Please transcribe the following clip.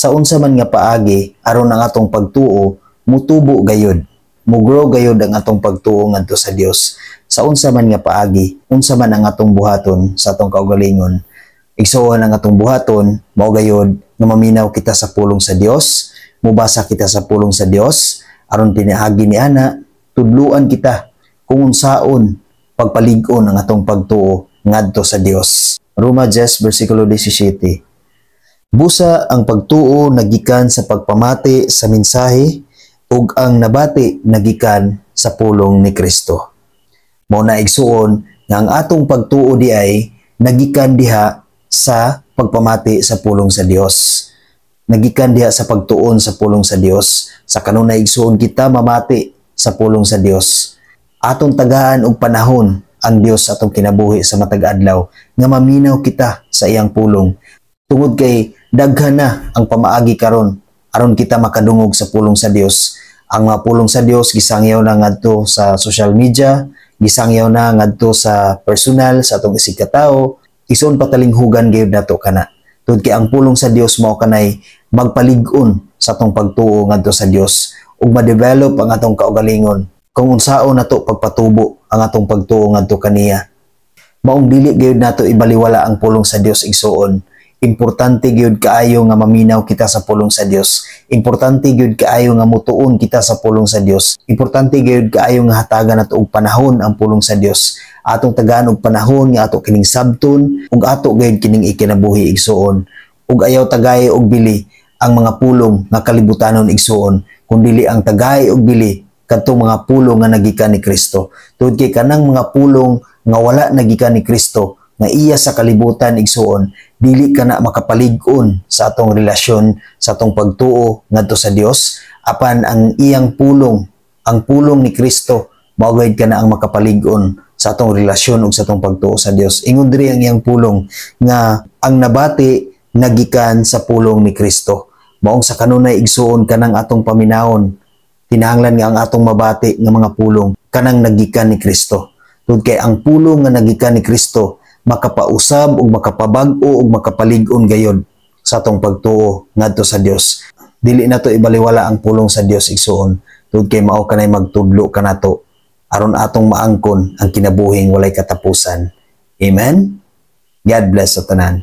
Sa unsa man nga paagi aron ang atong pagtuo mutubo gayud, mo-grow gayud ang atong pagtuo ngadto sa Dios. Sa unsa man nga paagi, unsa man ang atong buhaton sa atong kaugalingon. Igsuon, ang atong buhaton mao gayud nga maminaw kita sa pulong sa Dios, mubasa kita sa pulong sa Dios aron pinaagi ni ana tudluan kita kung unsaon pagpalig-on ang atong pagtuo ngadto sa Dios. Roma 10 versikulo 17. Busa ang pagtuo nagikan sa pagpamati sa mensahe, ug ang nabati nagikan sa pulong ni Kristo. Mao na, igsuon, nga ang atong pagtuo di ay nagikan diha sa pagpamati sa pulong sa Dios. Nagikan diha sa pagtuon sa pulong sa Dios. Sa kanunay, igsuon, kita mamati sa pulong sa Dios. Atong tagaan og panahon ang Dios sa atong kinabuhi sa matag adlaw nga maminaw kita sa iyang pulong. Tungod kay daghan na ang pamaagi karon aron kita makadungog sa pulong sa Dios. Ang mga pulong sa Dios gisangyaw na ngadto sa social media, gisangyaw na ngadto sa personal sa atong isig katawo. Igsuon, patalinghugan gayud nato kana. Tungod kay ang pulong sa Dios mao kanay magpalig-on sa atong pagtuo ngadto sa Dios ug ma-develop ang atong kaugalingon kung unsaon nato pagpatubo ang atong pagtuo ngadto kaniya. Maong dili gayud nato ibaliwala ang pulong sa Dios, igsuon. Importante gyud kaayo nga maminaw kita sa pulong sa Dios. Importante gyud kaayo nga mutuon kita sa pulong sa Dios. Importante gyud kaayo nga hatagan nato og panahon ang pulong sa Dios. Atong tagaan og panahon nga ato kining sabton ug ato gyud kining ikinabuhi, igsuon. Ug ayaw tagay og bili ang mga pulong nga kalibutanon, igsuon, kundili ang tagay og bili kadtong mga pulong nga nagikan ni Kristo. Tungod kay kanang mga pulong nga wala nagikan ni Kristo, nga iya sa kalibutan, igsuon, dili ka na makapalig-on sa atong relasyon, sa atong pagtuo ngadto sa Dios. Apan ang iyang pulong, ang pulong ni Kristo, mao gayud kana ang makapalig-on sa atong relasyon ug sa atong pagtuo sa Dios. Ingon diri ang iyang pulong nga ang nabati nagikan sa pulong ni Kristo. Maong sa kanunay, igsuon, kanang atong paminawon, kinahanglan nga ang atong mabati nga mga pulong kanang nagikan ni Kristo. Tungod kay ang pulong nga nagikan ni Kristo makapausab ug makapabag-o ug makapalig-on gayod sa atong pagtuo ngadto sa Dios. Dili nato ibaliwala ang pulong sa Dios, igsuon, tungod kay mao kanay magtudlo kanato aron atong maangkon ang kinabuhing walay katapusan. Amen. God bless sa tanan.